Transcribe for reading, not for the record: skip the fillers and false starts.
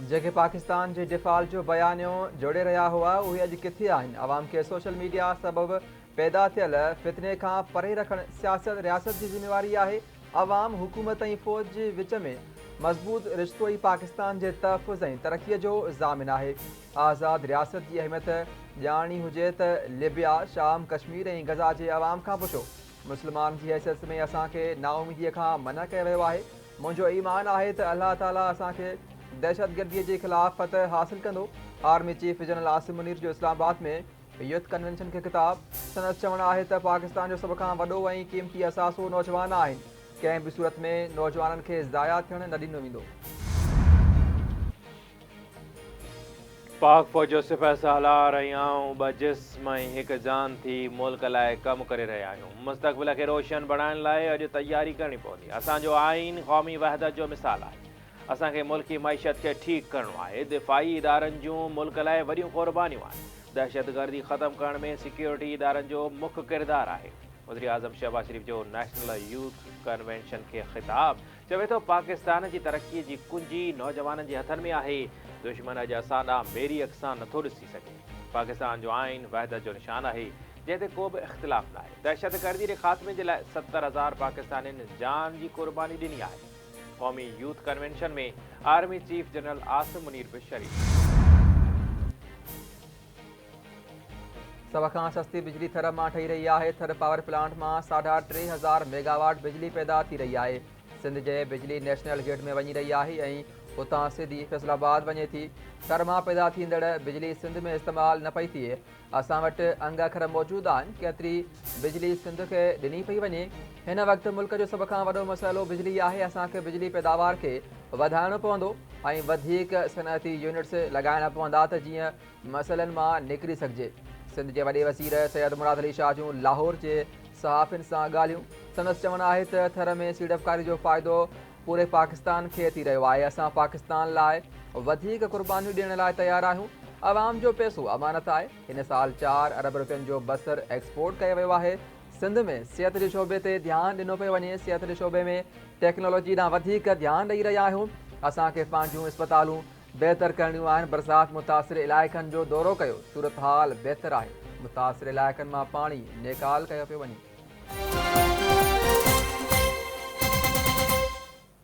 جيڪي پاڪستان جي ڊفالٽ جو بيانيو جوڙي رهيا هئا اهي اڄ ڪٿي آهن؟ عوام کي سوشل ميڊيا سبب پيدا ٿيل فتني کان پري رکڻ سياست رياست جي ذميواري آهي، عوام، حڪومت ۽ فوج جي وچ ۾ مضبوط رشتو ئي پاڪستان جي تحفظ ۽ ترقي جو ضامن آهي، آزاد رياست جي اهميت ڄاڻڻي هجي ته لبيا، شام، ڪشمير ۽ غزه جي عوام کان پڇو، مسلمان جي حيثيت ۾ اسان کي نااميدي کان منع ڪيو ويو آهي، منهنجو ايمان آهي ته الله تعاليٰ اسان کي دهشتگردي جي خلاف فتح حاصل ڪندو، army chief general Asim Munir جو اسلام آباد ۾ يوٿ ڪنوينشن کي خطاب، سندس چوڻ آهي ته پاڪستان جو سڀ کان وڏو ۽ قيمتي اثاثو نوجوان آهن، ڪنهن به صورت ۾ نوجوانن کي ضايع ٿيڻ نه ڏنو ويندو. پاڪ فوج جو سپهه سالار ۽ آئون ٻه جسم ۽ هڪ جان ٿي ملڪ لاء ڪم ڪري رهيا آهيون، مستقبل کي روشن بڻائڻ لاء اڄ تياري ڪرڻي پوندي، اسان جو آئين قومي وحدت جو مثال آهي، اسان کي ملڪي معيشت کي ٺيڪ ڪرڻو آهي، دفاعي ادارن جون ملڪ لاء وڏيون قربانيون آهن، دهشتگردي ختم ڪرڻ ۾ سيڪيورٽي ادارن جو مک ڪردار آهي، وزيراعظم شهباز شريف جو نيشنل يوٿ ڪنوينشن کي خطاب. چوي ٿو پاڪستان جي ترقي جي ڪنجي نوجوانن جي هٿن ۾ آهي، دشمن اڄ اسان ڏانهن ميري اک سان نٿو ڏسي سگهي، پاڪستان جو آئين وحدت جو نشان آهي، جنهن تي ڪو به اختلاف ناهي، دهشتگردي جي خاتمي جي لاء 70,000 پاڪستانين جان جي قرباني ڏني آهي، قومي youth convention ۾ army chief general Asim Munir به شريڪ ٿيو. سڀ کان سستي بجلي ٿر مان ٺهي رهي آهي، ٿر پاور پلانٽ مان ساڍا 3000 ميگاواٽ بجلي پيدا ٿي رهي آهي، سنڌ جي بجلي نيشنل گرڊ ۾ وڃي رهي آهي ۽ اتان سڌي فيصل آباد وڃي ٿي، ٿر مان پيدا ٿيندڙ بجلي سنڌ ۾ استعمال نه پئي ٿئي، اسان وٽ انگ اکر موجود آهن، ڪيتري بجلي سنڌ کي ڏني پئي وڃي، هن وقت ملڪ جو سڀ کان وڏو مسئلو بجلي آهي، اسان کي بجلي پيداوار کي وڌائڻو پوندو ۽ وڌيڪ صنعتي يونٽس لڳائڻا پوندا ته جيئن مسئلن مان نڪري سگهجي. سنڌ جي وڏي وزير سيد مراد علي شاهه جون لاهور جي صحافين سان ڳالهيون، سندس چوڻ آهي ته ٿر ۾ سيڙپڪاري جو فائدو پوري پاڪستان کي ٿي رهيو آهي، اسان پاڪستان لاء وڌيڪ قربانيون ڏيڻ لاء تيار آهيون، عوام جو پئسو امانت آهي، هن سال چار ارب رپين جو بصر ايڪسپورٽ ڪيو ويو آهي، سنڌ ۾ صحت جي شعبي تي ڌيان ڏنو پيو وڃي، صحت جي شعبي ۾ ٽيڪنالاجي ڏانهن وڌيڪ ڌيان ڏئي رهيا آهيون، اسان کي پنهنجون اسپتالون بهتر ڪرڻيون آهن، برسات متاثر علائقن جو دورو ڪيو، صورتحال بهتر آهي، متاثر علائقن مان پاڻي نيڪال ڪيو پيو وڃي.